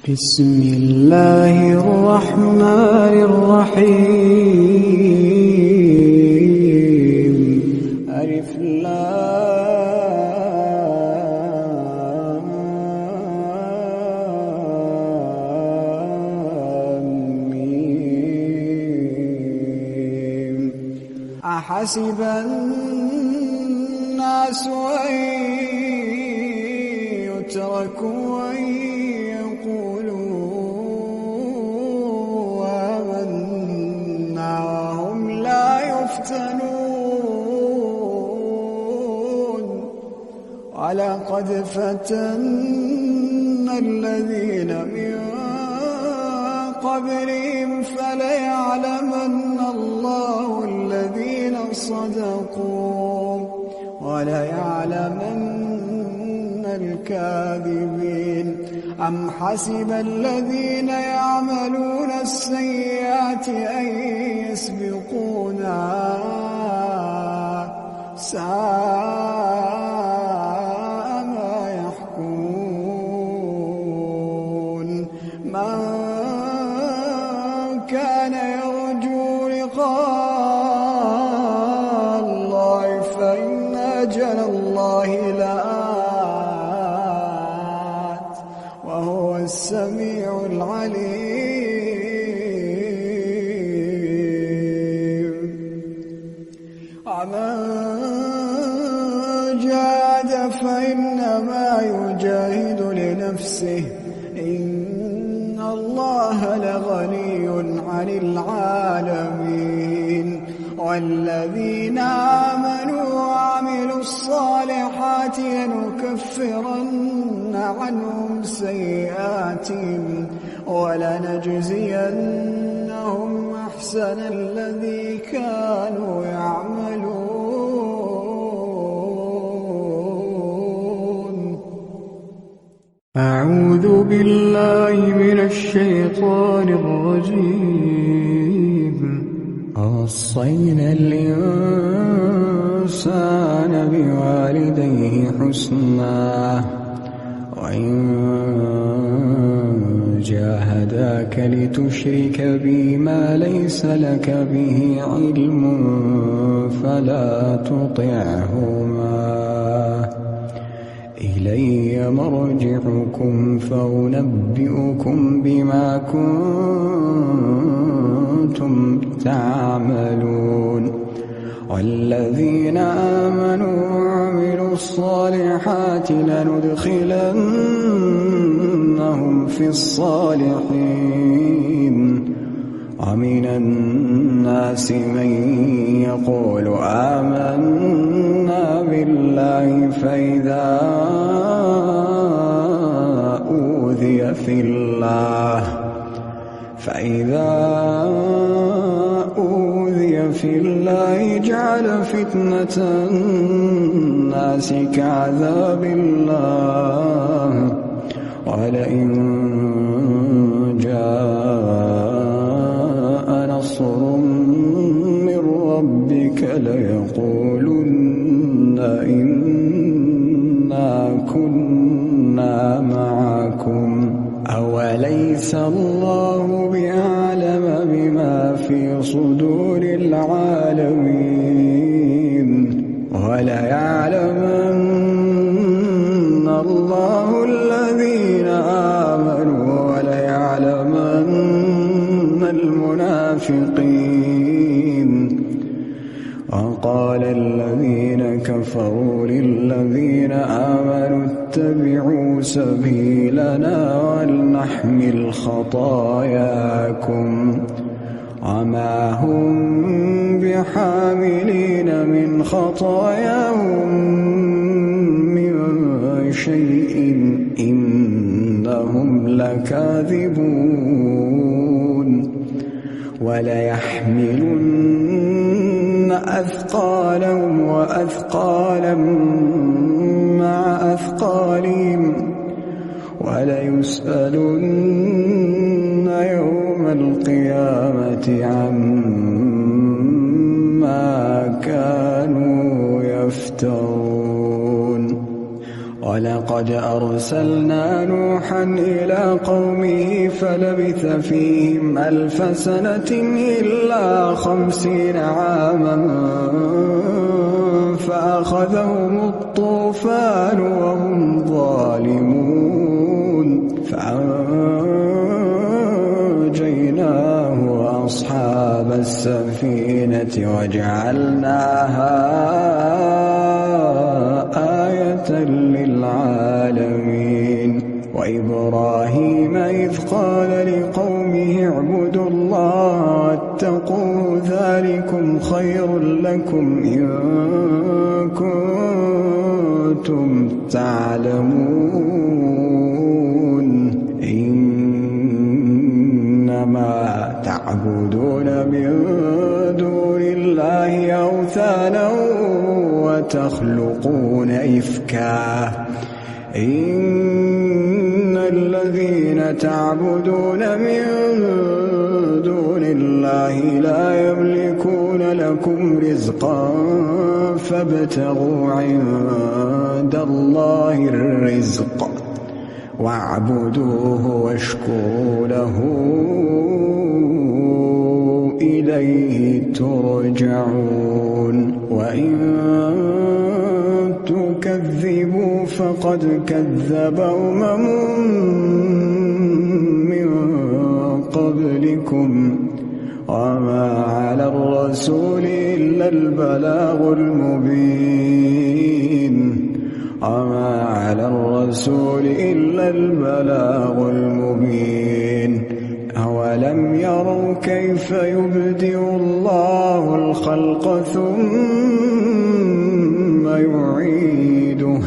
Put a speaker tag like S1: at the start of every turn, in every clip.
S1: بسم الله الرحمن الرحيم. ألف لام ميم. أحسب الناس أن يتركوا أن يقولوا آمنا وهم لا يفتنون. ولقد فتنا الذين من قبلهم فليعلمن الله الذين صدقوا وليعلمن الكاذبين. أم حسب الذين يعملون السيئات أن يسبقونا ساء ما يحكمون. من كان يرجو لقاء الله فإن أجل الله لآت وهو السميع العليم. ومن جاهد فإنما يجاهد لنفسه إن الله لغني عن العالمين. والذين آمنوا وعملوا الصالحات لنكفرن عنهم سيئاتهم ولنجزينهم أحسن الذي كانوا يعملون. أعوذ بالله من الشيطان الرجيم. ووصينا الإنسان بوالديه حسنا وإن جاهداك لتشرك بي ما ليس لك به علم فلا تطعهما إلي مرجعكم فأنبئكم بما كنتم تعملون. والذين آمنوا وعملوا الصالحات لندخلنهم في الصالحين. ومن الناس من يقول آمنا بالله فإذا أوذي في الله جعل فتنة الناس كعذاب الله. ولئن جاء نصر من ربك ليقولن إنا كنا معكم أوليس الله بأعلم بما في صدور العالمين. وليعلمن الله الذين آمنوا وليعلمن المنافقين. وقال الذين كفروا للذين آمنوا اتبعوا سبيلنا ولنحمل خطاياكم وما هم بحاملين من خطاياهم من شيء إنهم لكاذبون. وليحملن أثقالهم وأثقالا مع أثقالهم وليسألن يوم القيامة عما كانوا يفترون. ولقد أرسلنا نوحا إلى قومه فلبث فيهم 1000 سنة إلا 50 عاما فأخذهم الطوفان وهم ظالمون فأنجيناه وأصحاب السفينة وجعلناها آية للعالمين وإبراهيم إذ قال لقومه اعبدوا الله واتقوا ذلكم خير لكم إن كنتم تعلمون إنما تعبدون من دون الله أوثانا وتخلقون إفكا إن الذين تعبدون من دون الله لا يملكون لكم رزقا فابتغوا عند الله الرزق واعبدوه واشكروا له إليه ترجعون وإن تكذبوا فقد كذب من قبلكم وما على الرسول إلا البلاغ المبين أولم يروا كيف يبدئ الله الخلق ثم يعيده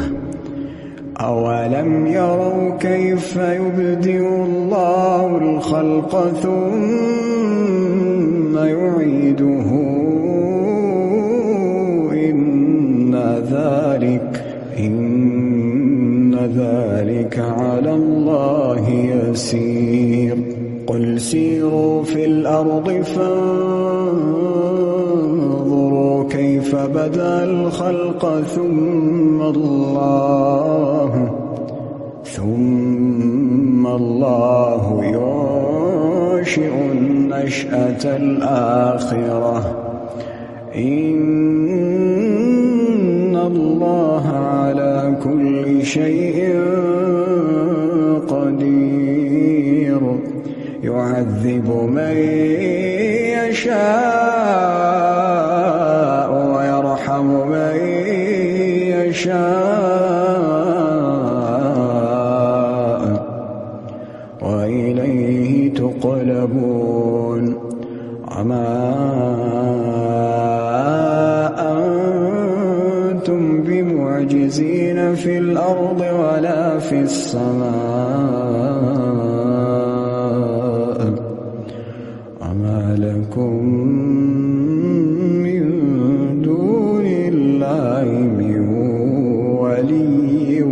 S1: أولم يروا كيف يبدئ الله الخلق ثم يعيده إن ذلك على الله يسير قل سيروا في الأرض فانظروا كيف بدأ الخلق ثم الله ينشئ النشأة الآخرة إن الله على كل شيء قدير يعذب من يشاء ويرحم من يشاء وإليه تقلبون وما أنتم بمعجزين في الأرض ولا في السماء وما لكم من دون الله من ولي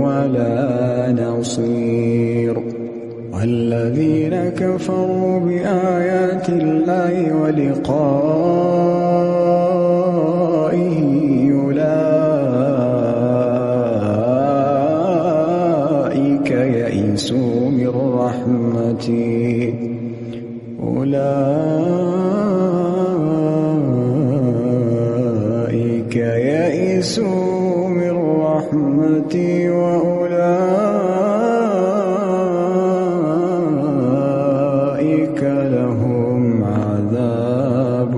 S1: ولا نصير والذين كفروا بآيات الله ولقائه أولئك يئسوا من رحمتي وأولئك لهم عذاب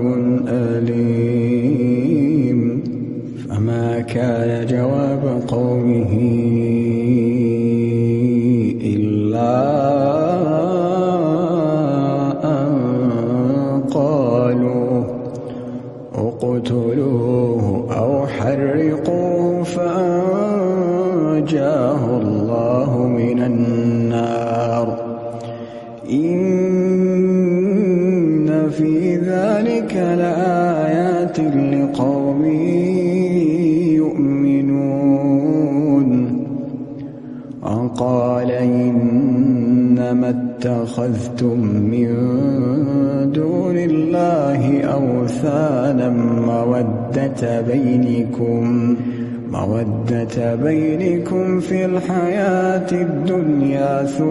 S1: أليم فما كان جواب قومه إلا أن قالوا اقتلوه أو حرقوه فأنجاه الله من النار إن في ذلك لآيات لقوم يؤمنون وقال إنما اتخذتم من دون الله أوثانا مودة مودة بينكم في الحياة الدنيا، ثم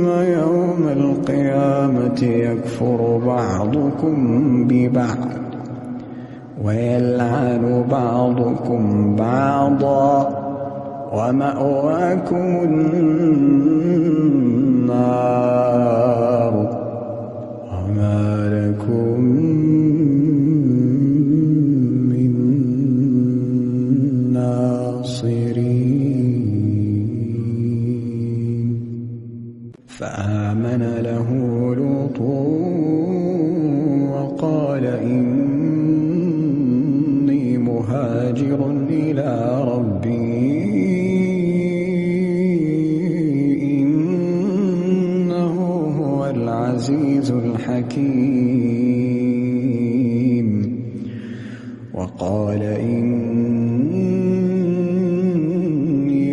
S1: يوم القيامة يكفر بعضكم ببعض ويلعن بعضكم بعضا ومأواكم النار وما لكم من ناصرين. فآمن له لوط وقال إني مهاجر إلى ربي إنه هو العزيز الحكيم. وقال إني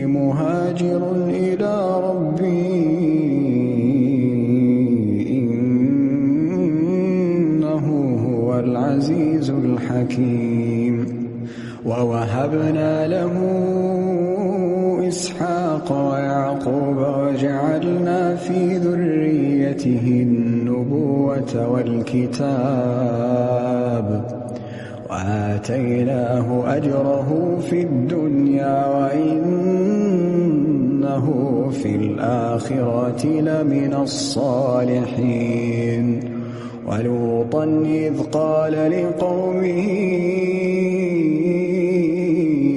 S1: مهاجر إلى ربي إنه هو العزيز الحكيم. ووهبنا له إسحاق ويعقوب وجعلنا في ذريته النبوة والكتاب وآتيناه أجره في الدنيا وإنه في الآخرة لمن الصالحين. ولوطا إذ قال لقومه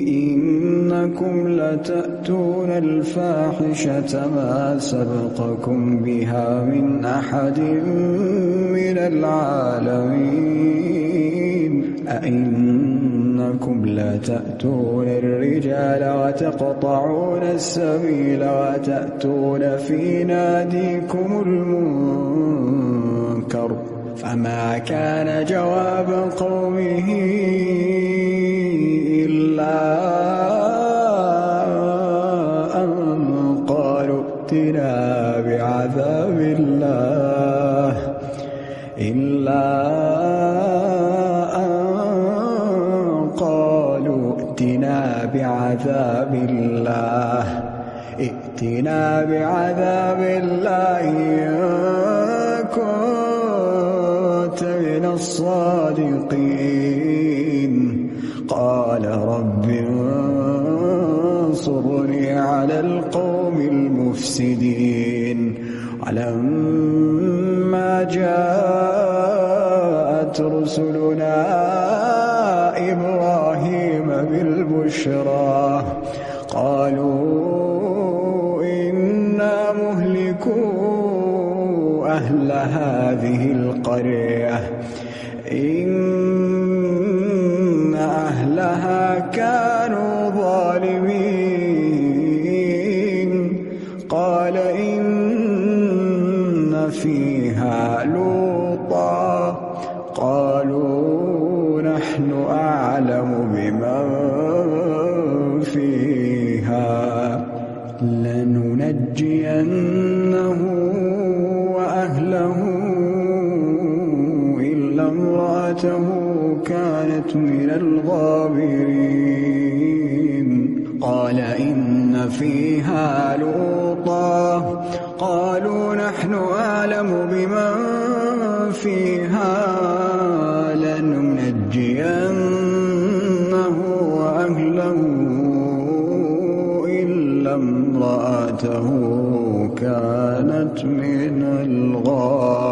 S1: إنكم لتأتون الفاحشة ما سبقكم بها من أحد من العالمين أئنكم لتأتون الرجال وتقطعون السبيل وتأتون في ناديكم المنكر. فما كان جواب قومه إلا أن قالوا ائتنا بعذاب الله ائتنا بعذاب الله إن كنت من الصادقين. قال رب انصرني على القوم المفسدين. ولما جاءت رسلنا إبراهيم بالبشرى قالوا إنا مهلكو أهل هذه القرية إن أهلها كانوا ظالمين. قال إن فيها لوطا قالوا نحن أعلم بمن فيها لننجينه وأهله إلا امرأته كانت من الغابرين. قال إن فيها لوطا قالوا نحن أعلم بمن فيها لننجينه وأهله إلا امرأته كانت من الغابرين.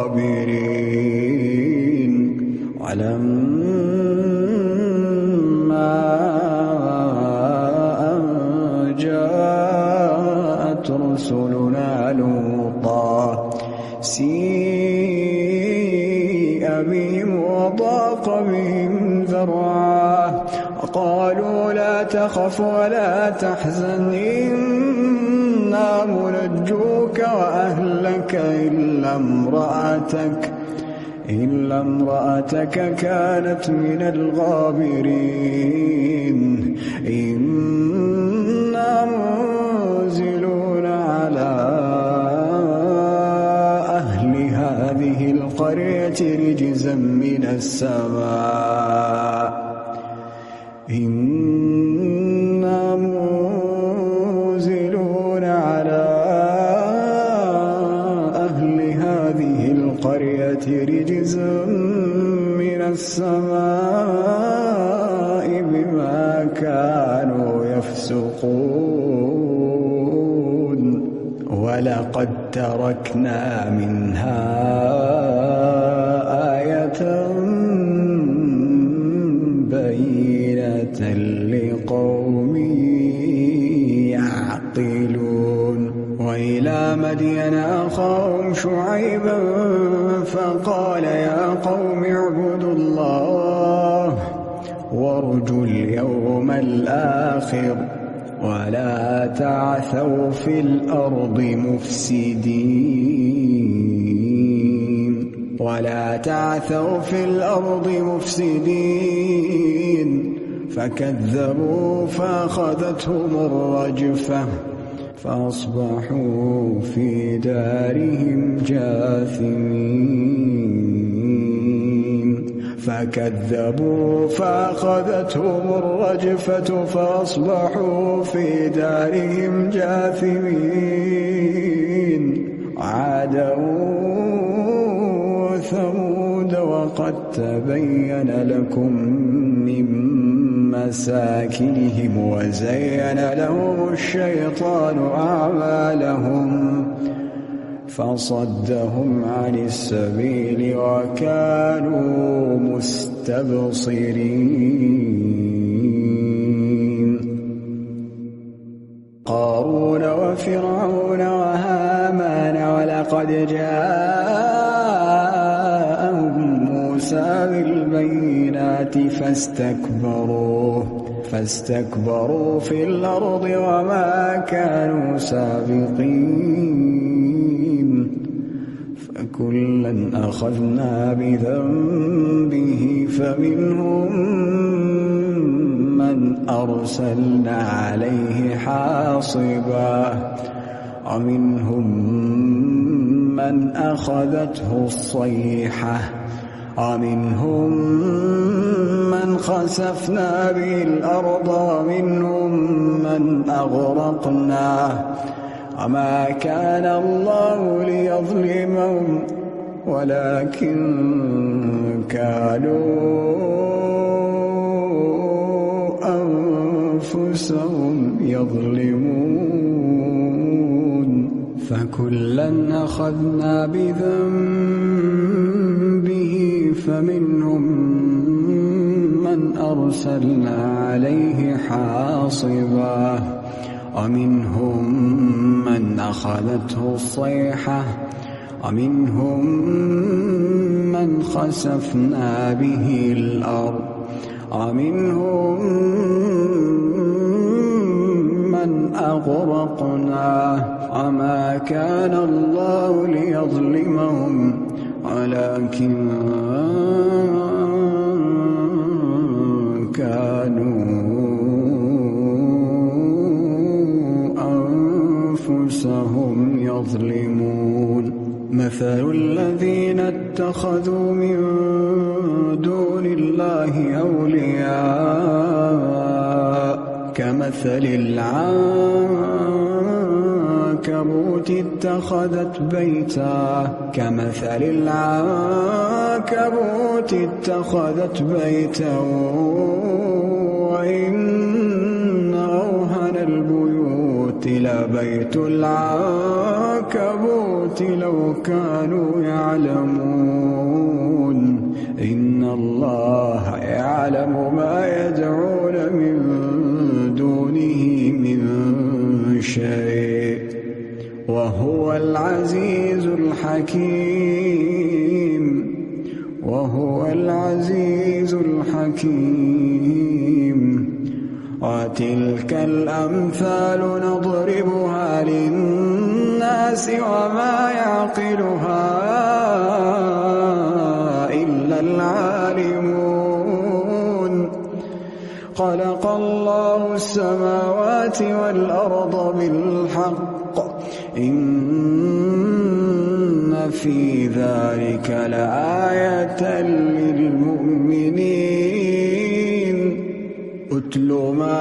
S1: ولما أن جاءت رسلنا لوطا سيء بهم وضاق بهم ذرعا وقالوا لا تخف ولا تحزن إنا منجوك وأهلك إلا امرأتك كانت من الغابرين. إنا منزلون على أهل هذه القرية القرية رجزا من السماء إنا منزلون على أهل هذه القرية رجزا من السماء بما كانوا يفسقون ولقد تركنا منها آية بينة لقوم يعقلون وإلى مدين أخاهم شعيبا فقال يا قوم اعبدوا الله وارجوا اليوم الآخر ولا تعثوا في الأرض مفسدين فكذبوا فأخذتهم الرجفة فأصبحوا في دارهم جاثمين عادا وثمود وقد تبين لكم من مساكنهم وزين لهم الشيطان أعمالهم فصدهم عن السبيل وكانوا مستبصرين قارون وفرعون وهامان ولقد جاءهم موسى بالبينات فاستكبروا في الأرض وما كانوا سابقين فكلا أخذنا بذنبه فمنهم من أرسلنا عليه حاصبا ومنهم من أخذته الصيحة ومنهم من خسفنا به الأرض ومنهم من أغرقنا وما كان الله ليظلمهم ولكن كانوا أنفسهم يظلمون فكلا أخذنا بذنبه فمنهم من أرسلنا عليه حاصبا ومنهم من أخذته الصيحة ومنهم من خسفنا به الأرض ومنهم من أغرقنا وما كان الله ليظلمهم ولكن كانوا أنفسهم يظلمون مثل الذين اتخذوا من دون الله أولياء كمثل العنكبوت اتخذت بيتا وإن أوهن البيوت لبيت العنكبوت لو كانوا يعلمون إن الله يعلم ما يدعون من دونه من شيء وهو العزيز الحكيم وتلك الأمثال نضربها للناس وما يعقلها إلا العالمون خلق الله السماوات والأرض بالحق إن في ذلك لآية للمؤمنين أتل ما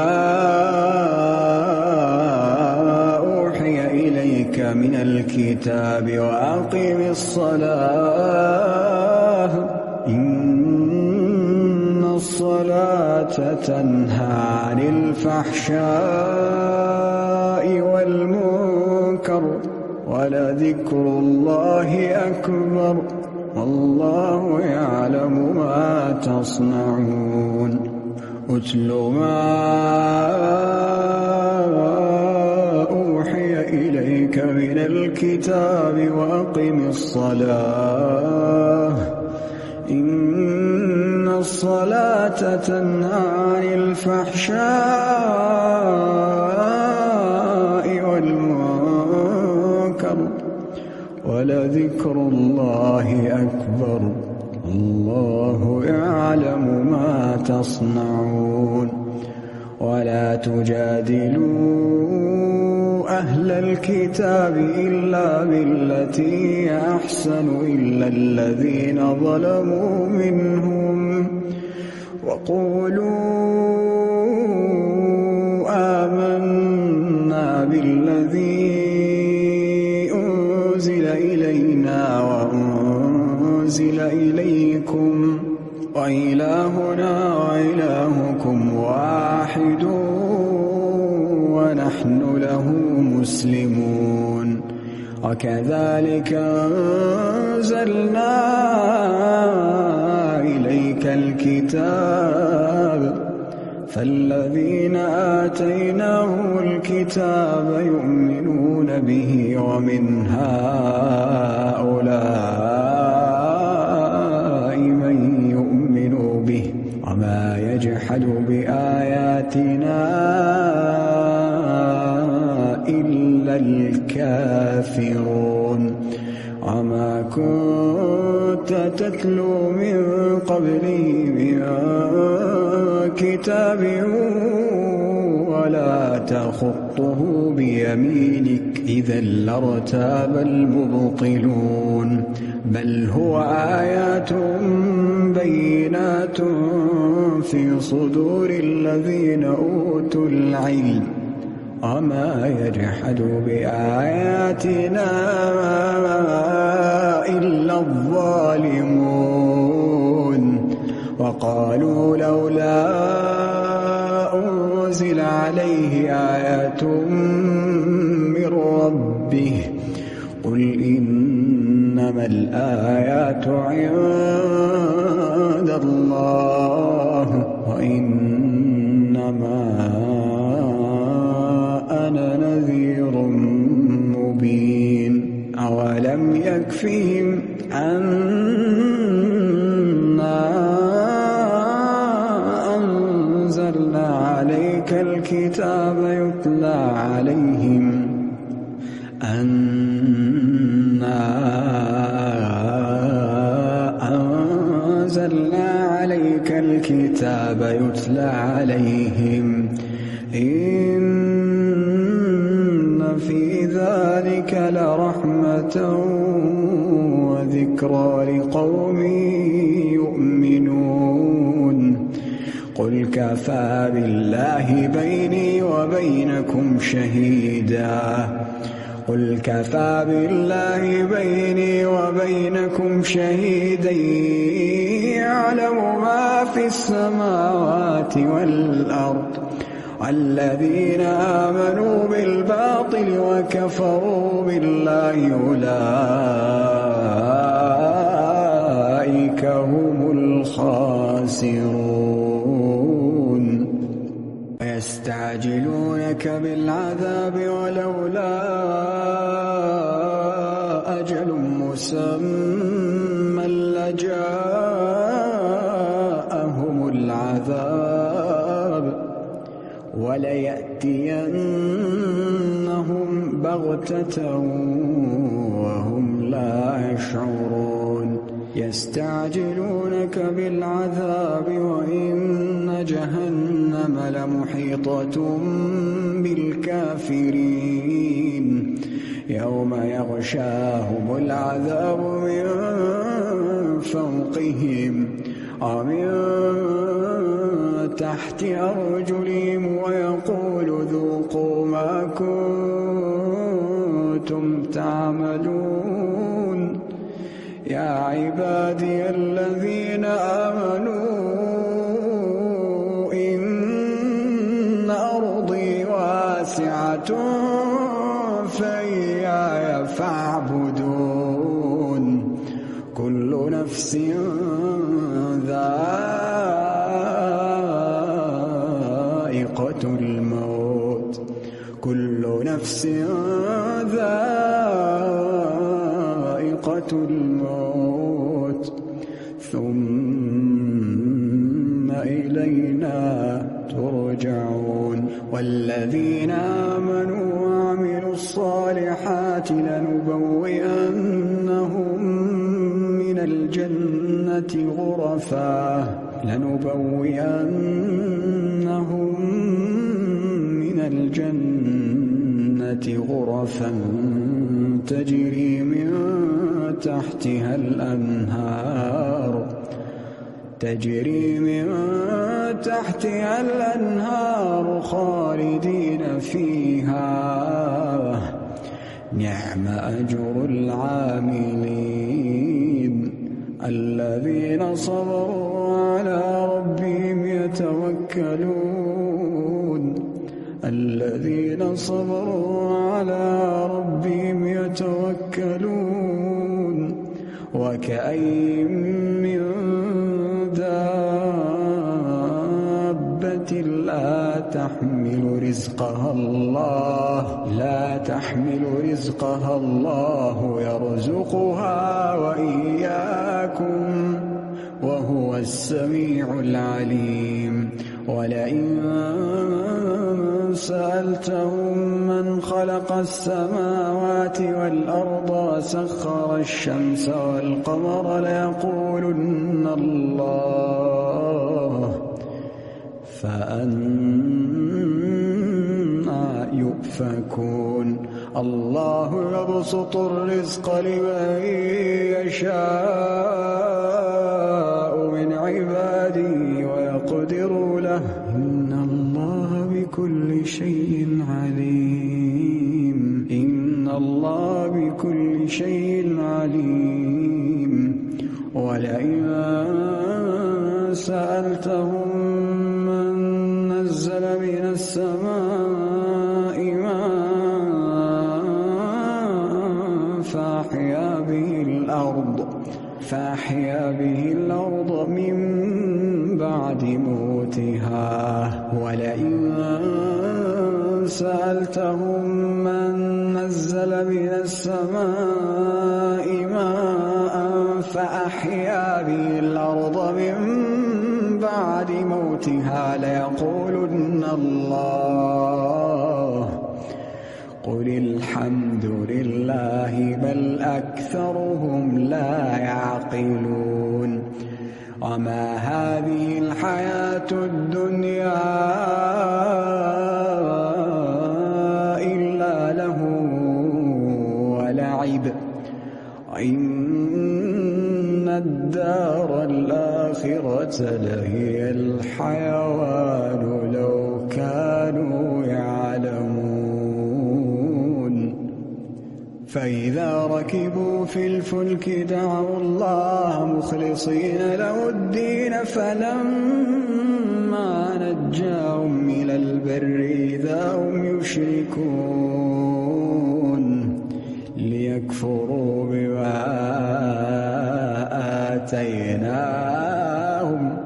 S1: أوحي إليك من الكتاب وأقم الصلاة إن الصلاة تنهى عن الفحشاء والمنكر ولذكر الله أكبر والله يعلم ما تصنعون أتل ما أوحي إليك من الكتاب وأقم الصلاة إن الصلاة تنهى عن الفحشاء والمنكر ولذكر الله أكبر الله يعلم ما تصنعون ولا تجادلوا أهل الكتاب إلا بالتي أحسن إلا الذين ظلموا منهم وقولوا آمنا بالذي أنزل إلينا وأنزل إليكم وإلهنا وإلهكم واحد ونحن له مسلمون وكذلك أنزلنا إليك الكتاب فالذين آتيناهم الكتاب يؤمنون به ومن هؤلاء من يؤمن به وما يجحد بآياتنا إلا الكافرون وما كنت تتلو من قبله من كتاب ولا تخطه بيمينك إذا لارتاب المبطلون بل هو آيات بينات في صدور الذين أوتوا العلم وما يجحد بآياتنا إلا الظالمون وقالوا لولا أنزل عليه آية من ربه قل إنما الآيات عند الله وإنما أنا نذير مبين أولم يكفهم أنا أنزلنا عليك الكتاب يتلى عليهم الكتاب يتلى عليهم إن في ذلك لرحمة وذكرى لقوم يؤمنون قل كفى بالله بيني وبينكم شهيدا قل كفى بالله بيني وبينكم شهيدا يعلم ما في السماوات والأرض والذين آمنوا بالباطل وكفروا بالله أولئك هم الخاسرون ويستعجلونك بالعذاب ولولا أجل مسمى لجاءهم العذاب وليأتينهم بغتة وهم لا يشعرون يستعجلونك بالعذاب وإن جهنم لمحيطة بالكافرين يوم يغشاهم العذاب من فوقهم ومن تحت أرجلهم ويقول ذوقوا ما كنتم تعملون يا عبادي الذين آمنوا إن أرضي واسعة فإياي فاعبدون كل نفس ذائقة الموت كل نفس ذائقة الموت ثم إلينا ترجعون والذين آمنوا وعملوا الصالحات لنبوئنهم من الجنة غرفا تجري من تحتها الأنهار خالدين فيها نعم أجر العاملين الذين صبروا على ربهم يتوكلون وكأين من دابة لا تحمل رزقها الله يرزقها وإياكم وهو السميع العليم ولئن سألتهم من خلق السماوات والأرض وسخر الشمس والقمر ليقولن الله فأنى يؤفكون الله يبسط الرزق لمن يشاء من عباده ويقدر له إن الله بكل شيء عليم ولئن سألتهم من نزل من السماء ماء فأحيا به الأرض من بعد موتها ولئن سألتهم من نزل من السماء ماء فأحيا به الأرض من بعد موتها ليقولن الله قل الحمد لله بل أكثرهم لا يعقلون وما هذه الحياة الدنيا إلا له ولعب وإن الدار الآخرة لهي الحيوان لو كانوا يعلمون فإذا ركبوا في الفلك دعوا الله مخلصين له الدين فلما نجاهم إلى البر إذا هم يشركون ليكفروا بما آتيناهم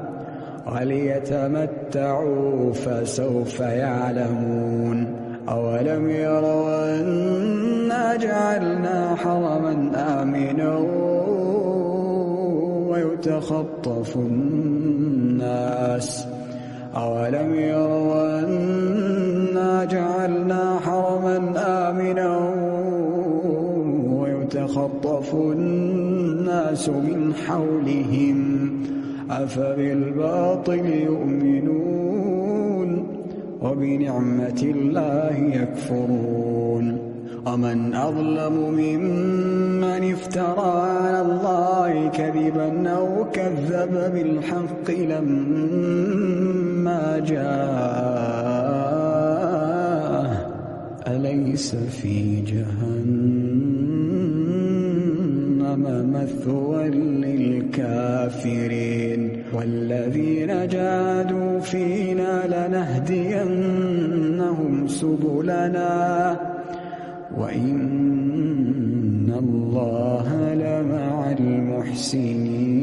S1: وليتمتعوا فسوف يعلمون أولم يروا أنا جعلنا حرما آمنا ويتخطف الناس أولم يروا أنا جعلنا حرما آمنا ويتخطف الناس من حولهم أفبالباطل يؤمنون وبنعمة الله يكفرون ومن أظلم ممن افترى على الله كذبا أو كذب بالحق لما جاءه أليس في جهنم مثوى للكافرين والذين جاهدوا فينا لنهدينهم سبلنا وإن الله لمع المحسنين.